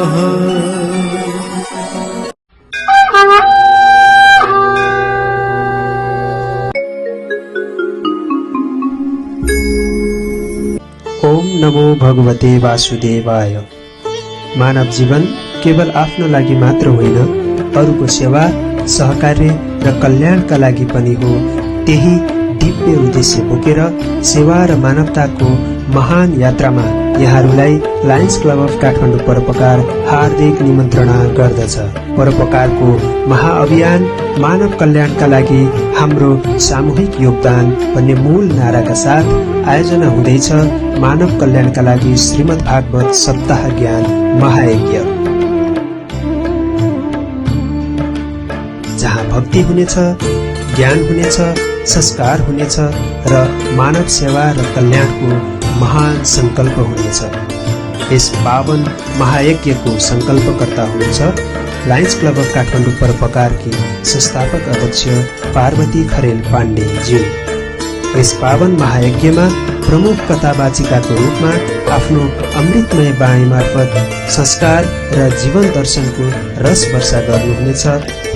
ओम नमो भगवते वासुदेवाय। मानव जीवन केवल आफ्नो लागि मात्र होइन, अरूको सेवा, सहकार्य र कल्याणका लागि पनि हो। त्यही दिव्य उद्देश्य बोकेर सेवा र मानवताको महान यात्रामा यहाँहरूलाई लायन्स क्लब अफ काठमाडौँ परोपकार हार्दिक निमन्त्रणा गर्दछ। परोपकारको महाअभियान मानव कल्याणका लागि हाम्रो सामूहिक योगदान भन्ने मूल नाराका साथ आयोजना हुँदैछ मानव कल्याणका लागि श्रीमद् भागवत सप्ताह ज्ञान महायज्ञ, जहाँ भक्ति हुनेछ, ज्ञान हुनेछ, संस्कार हुनेछ र मानव सेवा र कल्याणको महान संकल्प हुनेछ। यस पावन महायज्ञको संकल्पकर्ता हुनुहुन्छ लायन्स क्लब अफ काठमाडौँ परोपकारकी संस्थापक अध्यक्ष पार्वती खरेल पाण्डेज्यू। यस पावन महायज्ञमा प्रमुख कथावाचिकाको रूपमा आफ्नो अमृतमय वाणी मार्फत संस्कार र जीवन दर्शनको रस वर्षा गर्नुहुनेछ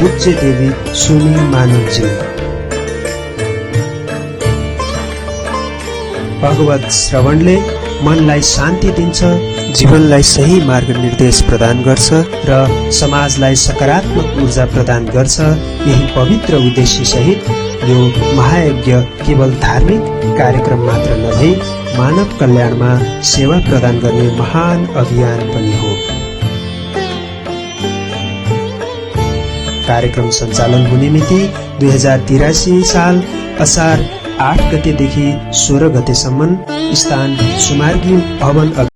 पूज्य देवी सुमी मानवज्यू। भगवत श्रवणले मनलाई शान्ति दिन्छ, जीवनलाई सही मार्ग निर्देश प्रदान गर्छ र समाजलाई सकारात्मक ऊर्जा प्रदान गर्छ। यही पवित्र उद्देश्य सहित यो महायज्ञ केवल धार्मिक कार्यक्रम मात्र नभई मानव कल्याणमा सेवा प्रदान गर्ने महान अभियान पनि हो। कार्यक्रम सञ्चालन हुने मिति 2083 साल असार 8 गतेदेखि 16 गतेसम्म। स्थान सुमार्गी भवन